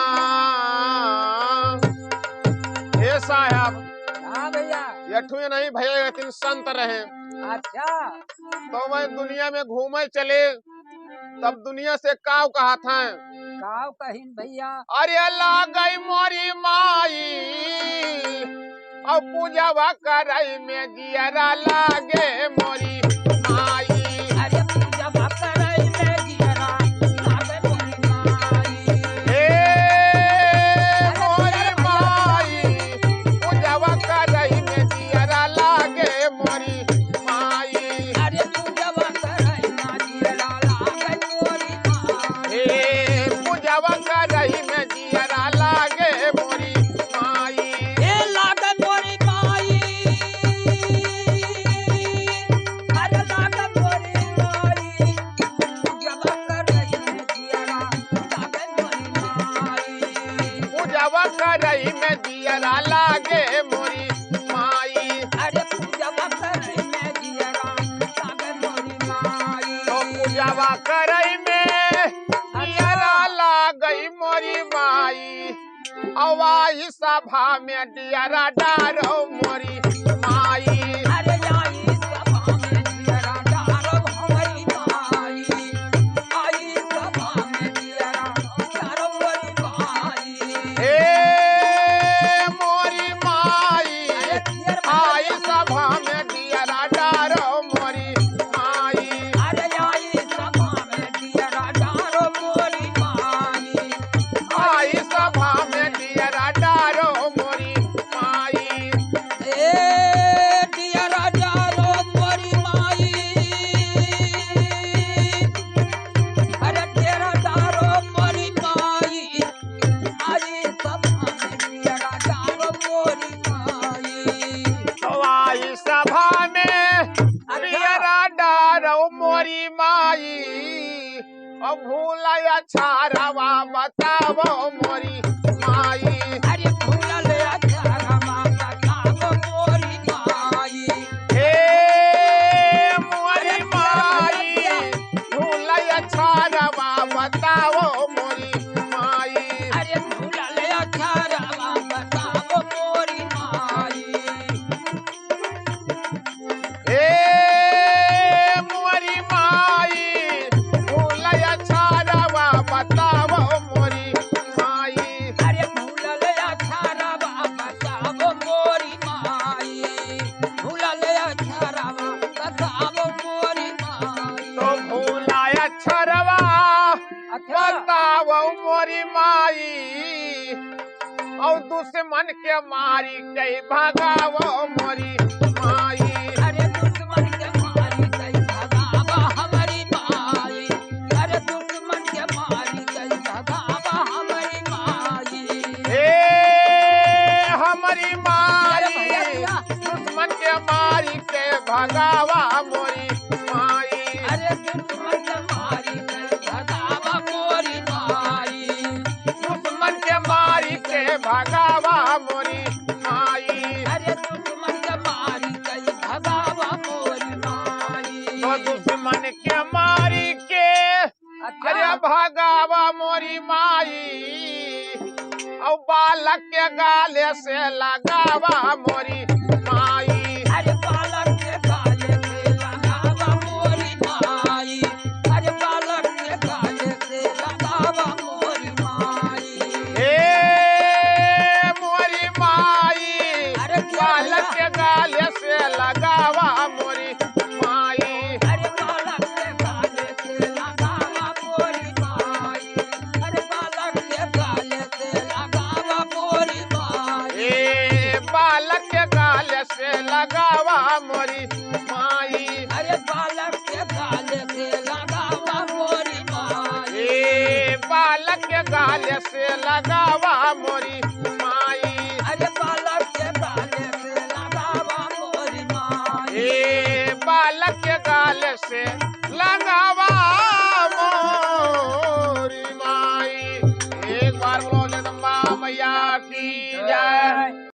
हाँ हे साहब। हाँ भैया। यठुए नहीं भैया तीन संत रहे। अच्छा। तो मैं दुनिया में घूमे चले तब दुनिया से काव कहा था। काव कहिन भैया? अरे लागई मोरी माई और पूजावा करई में जियरा लागे मोरी माई। अरे पूजावा करई में जियरा लागे मोरी माई। हे मोरी माई पूजावा करई में जियरा लागे मोरी माई। अरे पूजावा करई में जियरा लागे मोरी माई। हे पूजावा करई में जियरा लागे मोरी माई। हे लागे मोरी माई। अरे लागे मोरी माई। पूजावा करई में जियरा लागे मोरी माई। पूजावा करई में जियरा लागे मोरी माई। अरे पूजावा करई में जियरा लागे मोरी माई। तो पूजावा करई में जियरा लागई मोरी माई। अवाई सभा में दियरा डारो मोरी माई। अरे आई सभा में जियरा डारो हमारी माई। आई सभा में जियरा डारो मोरी माई। हे मोरी माई अरे जियर आई सभा में दियरा डारो मोरी माई। अरे आई सभा में जियरा डारो मोरी माई। आई सभा में दियरा डारो मोरी माई। ए जियरा डारो मोरी माई। अरे जियरा डारो मोरी माई। आई सभा में जियरा डारो मोरी माई। तो आई सभा में दियरा डारो मोरी माई। और भूला छारवा बतावो मोरी माई। अरे भूलल अछारवा बतावो मोरी माई। हे मोरी माई भूला छारवा बतावो मोरी माई। अरे भूलल अछारवा बतावो मोरी माई। हे मोरी माई भूला छारवा बतावो मोरी माई। अरे भूलल अछारवा बतावो मोरी माई। भूलल अछारवा बतावो मोरी माई। तो भूला छारवा अच्छा। बतावो मोरी माई। और दुश्मन के मारी के भगावो मोरी माई। अरे दुश्मन के मारी कई भगावा हमारी माई। अरे दुश्मन के मारी कई भगावा हमारी माई। हे हमारी अरे माई भैया भैया। दुश्मन के मारी के भगावा मोरी माई। अरे दुश्मन के मारी कई भगावा मोरी माई। दुश्मन के मारी के भगावा मोरी माई। अरे दुश्मन के मारी कई भगावा मोरी माई। तो दुश्मन के मारी के अच्छा। अरे भगावा मोरी माई। और बालक के गाले से लगावा मोरी माई। अरे बालक के गाले से लगावा मोरी माई। अरे बालक के गाले से लगावा मोरी माई। हे मोरी माई अरे क्या बालक भैया? के गाले से लगावा मोरी माई। अरे बालक के गाले से लगावा मोरी माई। अरे बालक के गाले से लगावा मोरी माई। हे बालक के गाले से लगावा मोरी माई। अरे बालक के गाले से लगावा मोरी माई। हे बालक के गाले से लगावा मोरी माई। अरे बालक के गाले से लगावा मोरी माई। हे बालक के गाले से लगावा